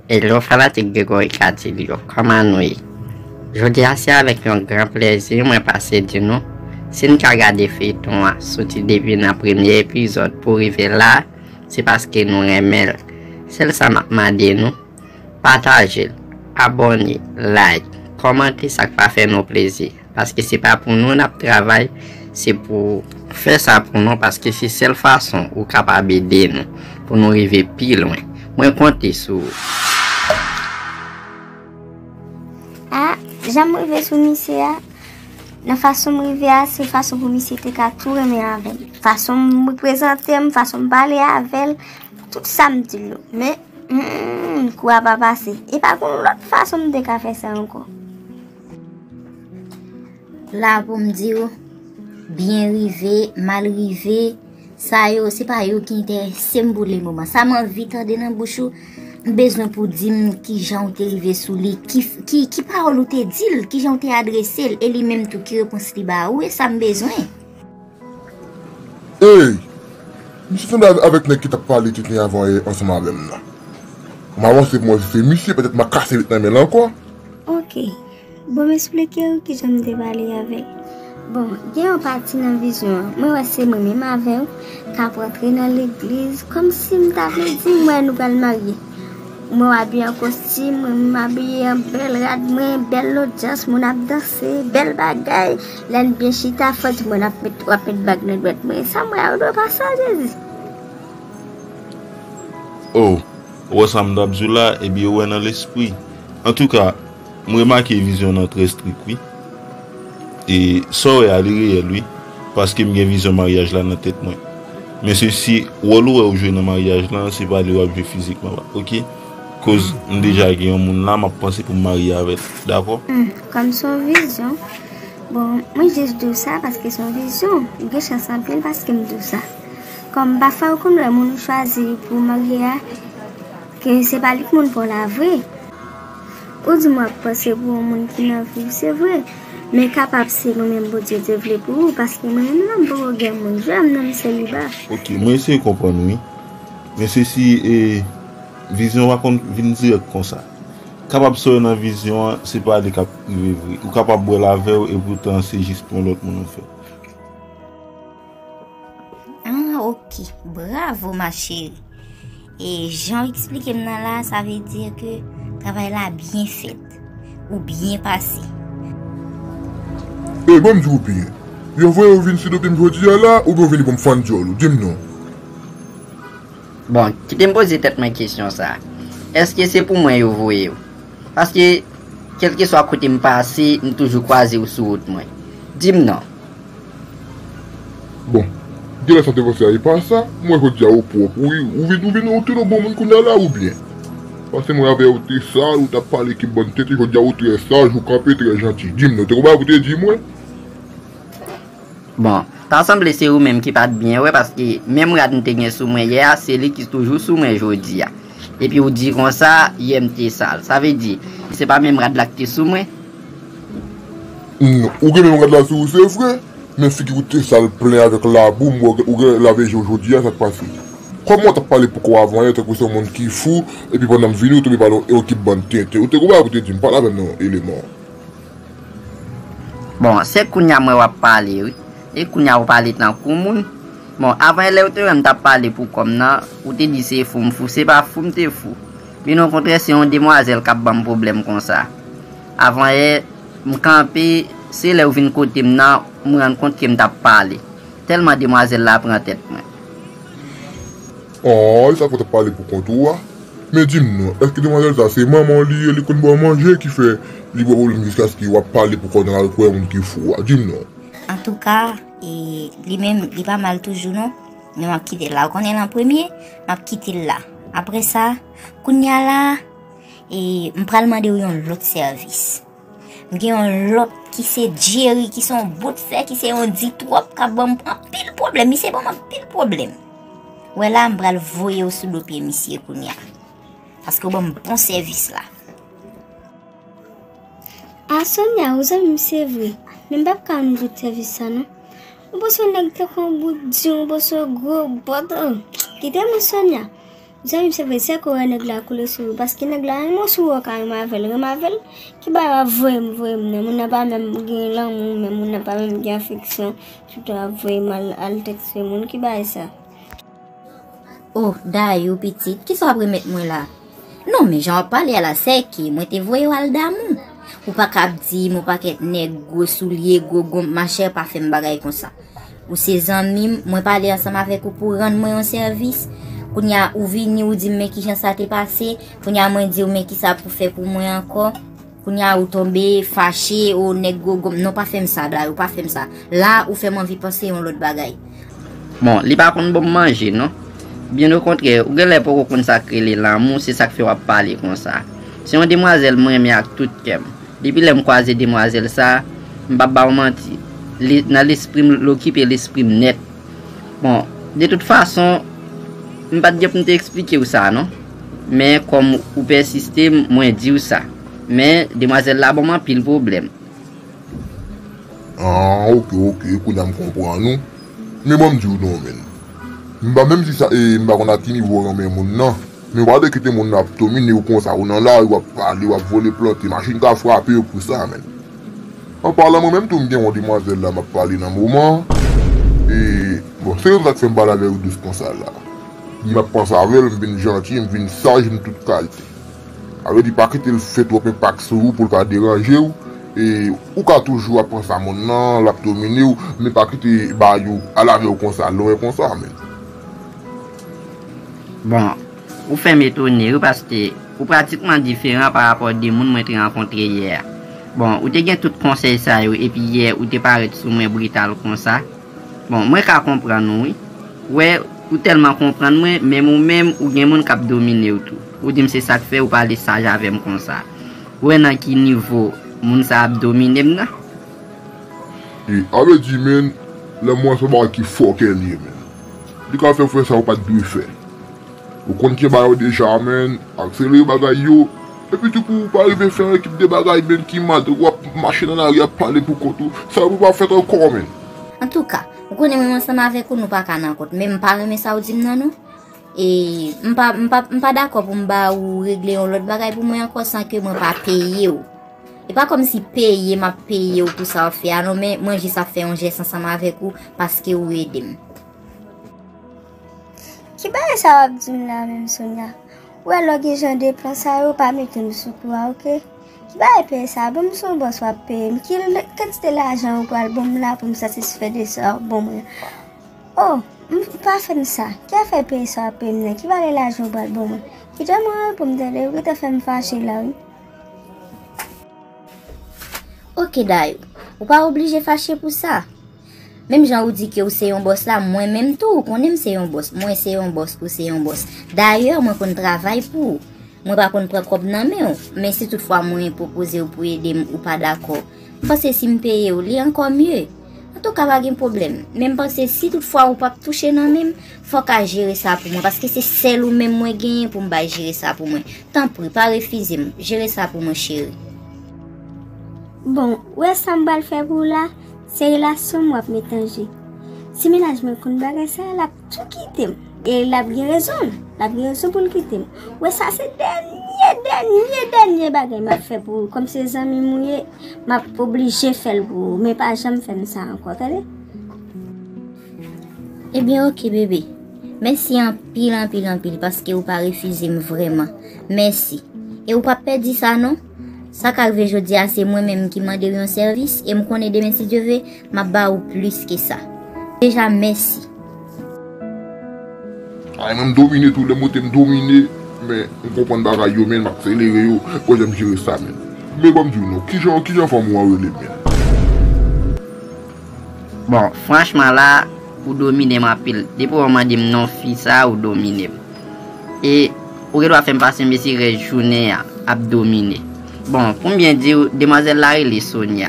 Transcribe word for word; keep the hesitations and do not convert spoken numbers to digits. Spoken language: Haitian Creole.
Hello fanatik Gregory Cadillo, kòman nou ye? Jodi a se avèk yon gran plèzi mwen pase di nou, si n ka gade feyton an soti depi nan premye epizòd pou rive la, se paske nou renmen l. Sèl sa m ap mande nou, pataje l, abòne, like, kòmante sa k pa fè nou plezi. Paske se pa pou nou n ap travay, se pou fè sa pou nou, paske se sèl fason ou kapab ede nou pou nou rive pi lwen. Mwen konte sou ou. A, jan m rive sou misye a, nan fason m rive a, se fason pou misye te ka tou renmen avè m. Fason m reprezante m, fason m pale avè l, tout sa m di l yo. Men, hmm, kou a pa pase. E pa gen lòt fason m te ka fè sa ankò. La pou m di w, byen rive, mal rive, sa yo, se pa yo ki enterese m pou le moman. Sa m anvi tande nan bouch ou, m bezwen pou w di m kijan w te rive sou li, ki, ki, ki pawòl ou te di l, kijan w te adrese l, e li menm tou, ki repons li ba ou, e sa m bezwen. Ey! Misye sanble avèk nèg ki t ap pale tenten avan yè ansanm avè m nan. M avanse pou m wè si se misye, petèt m a kase vit nan men l ankò. Ok. Bon, m esplike w kijan m te pale avè l. Bon, gen yon pati nan vizyon an, mwen wè se mwen menm avè w k ap rantre nan legliz, kòmsi m ta vle di m wè nou pral marye. Mwen w abiye an kostim, mwen menm abiye an bèl rad mwen, bèl lodyans, moun ap danse, bèl bagay. Lè n byen chita, fò di mwen ap met, w ap met bag nan dwèt mwen. Sa m wè a, ou dwe pa sa, Jezi. Oh, ou wè sa m t ap di w la, ebyen ou wè nan lespri. Antouka, m remake vizyon an trè strik wi. E sa w wè a li reyèl wi, paske m gen vizyon maryaj la nan tèt mwen. Men se si wòl ou wè ou jwe nan maryaj lan, se pa li w ap jwe fizikman, oke? Koz m deja gen yon moun la, m ap panse pou m marye avè l, dakò? Hmm, kòm se yon vizyon, bon, mwen jis di w sa paske se yon vizyon, ou gen chans anpil paske m di w sa. Kòm pafwa ou konn wè moun ou chwazi pou w marye a, ke se pa li k moun pa w la vre. Ou di m w ap panse pou yon moun ki nan vi w, se vre. Men kapab se mwen menm Bondye te vle pou ou, paske mwen menm la m poko gen moun, jwè m nan m seliba. Ok, mwen eseye konprann wi. Men se si e, vizyon pa konn vin dirèk konsa. Kapab sa w wè nan vizyon an, se pa li k ap rive vre. Ou kapab wè l avè w, epoutan se jis pou yon lòt moun ou fè. Ah, ok. Bravo, ma chérie. E jan w eksplike m nan la, sa vle di ke travay la byen fèt. Ou byen pase. Ey, ban m di w byen. Yo voye w vin sidote m jodi a la, oubyen w vini pou m fann dyòl ou? Di m non. Bon, kite m poze tèt mwen kesyon sa. Èske se pou mwen yo voye w? Paske, kèlkeswa kote m pase, m toujou kwaze w sou wout mwen. Di m non. Bon, genlè sa w te panse a e pa sa, m wè jodi a ou pwòp, ou, ou vin, ou vin, ou tounen yon bon moun kounye a la, oubyen? Paske m wè avè w te sal, ou t ap pale ki bann tenten, jodi a ou trè saj, ou kanpe trè janti. Di m non, ou te gon bagay pou w te di mwen? Bon, ta sanble se ou menm ki pa t byen wè, paske menm rad m te gen sou mwen yè a, se li ki toujou sou mwen jodi a. Epi w di konsa, yè m te sal. Sa vle di, se pa menm rad la k te sou mwen? Non, ou gen menm rad la sou ou, se vre, men figi w te sal plen avèk labou, m wè ou gen lave je w jodi a, sa k pase? Kòman w t ap pale pou kò w avan yè, tankou se yon moun ki fou, epi pandan m vini, ou tonbe pale yon ekip bann tenten. Ou te gon bagay pou w te di m, pale avè m non, eleman. Bon, se kounye a m wè w ap pale wi. E kounye a ou pale tankou moun. Bon, avan yè lè ou te wè m t ap pale pou kò m nan, ou te di se fou m fou, se pa fou m te fou. Byen okontrè, se yon demwazèl k ap ban m pwoblèm konsa. Avan yè, m kanpe, se lè ou vin kote m nan, m rann kont ke m t ap pale. Tèlman demwazèl la pran tèt mwen. Oh, e sa fè w t ap pale pou kont ou a? Men di m non, èske demwazèl sa se manman w li ye, li konn ba w manje ki fè li ba w pwoblèm jiskaske w ap pale pou kò w nan lari pou wè moun ki fou a? Di m non. Antouka, e, li menm, li pa mal toujou non. Men m ap kite l la. Ou konnen l an premye, m ap kite l la. Apre sa, kounye a la, e, m pral mande w yon lòt sèvis. M gen yon lòt ki se Jerry, ki se yon bout fè, ki se yon di twòp, k ap ban m anpil pwoblèm. Misye ban m anpil pwoblèm. Wè la, m pral voye w sou do pye misye kounye a. Paske w ban m bon sèvis la. A Sonia, ou zanmi m se vre. Men m p ap ka rann ou tout sèvis sa non. Ou panse yon nèg tankou yon bout di, ou panse yon gwo bòt, oh. Kite mwen Sonia. Zanmi m, se vre, se ke w wè nèg la koule sou ou, paske nèg la, renmen w si w wè w ka renmen avè l, renmen avè l. Ki bagay w ap voye m, voye m nan? Moun nan pa menm gen lanmou, men moun nan pa menm gen afeksyon, toutan w ap voye m al, al tèkste moun. Ki bagay sa? Oh, Dayou pitit, kisa w ap remèt mwen la? Non, men jan w ap pale a la, sèke mwen te voye w al damou. Ou pa ka ap di m yon pakèt nèg, gwo soulye, gwo gonm, machè, pa fè m bagay konsa. Ou se zanmi m, mwen pale ansanm avèk ou pou w rann mwen yon sèvis. Kounye a, ou vini, ou di m men kijan sa te pase. Kounye a, mwen di w men kisa pou fè pou mwen ankò. Kounye a, ou tonbe fache, o nèg gwo gonm. Non, pa fè m sa, Dayou, pa fè m sa. La, ou fè m anvi panse yon lòt bagay. Bon, li pa konn ban m manje, non. Byen okontrè, ou genlè poko konn sa k rele lanmou, se sa k fè w ap pale konsa. Se yon demwazèl mwen renmen ak tout kè m. Depi lè m kwaze demwazèl sa, m p ap ba w manti. Li, nan lespri m, l okipe lespri m nèt. Bon, de tout fason, m pa t gen pou m te eksplike w sa, non. Men kòm ou pèsiste, mwen di w sa. Men, demwazèl la ban m anpil pwoblèm. Ah, oke, oke, kounye a m konprann ou. Men ban m di w non, menn. M pa menm si sa, e, m pa konn a ki nivo w renmen moun nan. Men w pa dwe kite moun nan ap domine w konsa, ou nan lari, w ap pale, w ap vole plante, machin ka frape yo pou sa, menn. An palan, mwen menm tou, m gen yon demwazèl la, m ap pale nan moman. E, bon, se rezon sa k fè m pale avè w dous konsa la. M ap panse avè l, m vin janti, m vin saj, m tout kalite. Sa vle di, pa kite l fè twòp enpak sou ou pou l ka deranje w. E, ou ka toujou ap panse a moun nan, l ap domine w, men pa kite bagay yo al avè w konsa, lwen konsa, menn. Bon, ou fè m etone wi, paske ou pratikman diferan pa rapò de moun mwen te rankontre yè a. Bon, ou te gen tout konsèy sa yo, epi yè ou te parèt sou mwen brital konsa. Bon, mwen ka konprann ou wi. Ou wè, ou tèlman konprann mwen, menm ou menm, ou gen moun k ap domine w tou. Ou di m se sa k fè ou pale saj avè m konsa. Ou wè nan ki nivo moun sa ap domine m nan? E, sa vle di, menn, lanmou an se yon bagay ki fòkè li ye, menn. Li ka fè w fè sa ou pa t dwe fè. Ou konn ki bagay yo deja, menn, akselere bagay yo. Epi tou pou ou pa rive fè yon ekip de bagay, menn, ki mal, w ap mache nan lari ap pale pou kont ou. Sa yo pou pa fèt ankò, menn. Antouka, ou konnen mwen ansanm avèk ou, nou pa ka nan kont. Men m pa renmen sa w di m nan, non. E m pa, m pa, m pa dakò pou m ba ou regle yon lòt bagay pou mwen ankò san ke mwen pa peye w. E pa kòmsi peye m ap peye w pou sa w ap fè a non, men mwen jis ap fè yon jès ansanm avèk ou paske ou ede m. Ki bagay sa w ap di m la menm, Sonia? Ou wè lè w gen jan de plan sa yo, pa mete m sou kou a, oke? Ki bagay peye sa? Ban m se yon bòs w ap peye m. Ki kantite lajan ou pral ban m la pou m satisfè de sa w ap ban mwen? Oh, m, pa fè m sa. Ki afè peye sa w ap peye m nan? Ki valè lajan ou pral ban mwen? Kite mwen reponn tande, ou gentan fè m fache la wi. Oke Dayou, ou pa oblije fache pou sa. Menm jan ou di ke ou se yon bòs la, mwen menm tou ou konnen m se yon bòs. Mwen se yon bòs, ou se yon bòs. Dayè, mwen konn travay pou ou. Mwen pa konn pran kòb nan men w, men si toutfwa mwen pwopoze w pou ede m, ou pa dakò, m panse si m peye w, li ankò mye. Antouka, pa gen pwoblèm. Men m panse si toutfwa ou p ap touche nan men m, fò w ka jere sa pou mwen, paske se sèl ou menm mwen genyen pou m bay jere sa pou mwen. Tanpri, pa refize m. Jere sa pou mwen, cheri. Bon, ou wè sa m pral fè pou ou la? Se relasyon m w ap met an je. Si mennaj mwen konn bagay sa, l ap tou kite m. E l ap gen rezon l. L ap gen rezon pou l kite m. Ou wè sa se dènye, dènye, dènye bagay m ap fè pou ou. Kòm se zanmi m ou ye, m ap oblije fè l pou ou. Men pa janm fè m sa ankò, tande? Ebyen oke bebe. Mèsi anpil, anpil, anpil paske ou pa refize m vrèman. Mèsi. E ou p ap pèdi sa non. Sa ka rive jodi a se mwen menm ki mande w yon sèvis e m konnen demen si Dye ve, m ap ba ou plis ke sa. Deja mèsi. Ay, mwen m domine tou, lè m monte m domine, men m konprann bagay yo, men m akselere yo, bon jan m jere sa, men. Men ban m di w non, kijan, kijan fanm ou an rele, men? Bon, franchman la, ou domine m anpil. Depi w mande m non fi sa, ou domine m. E ou gen dwa fè m pase mesi rès jounen an ap domine. Bon, pou m byen di w, demwazèl la rele Sonia.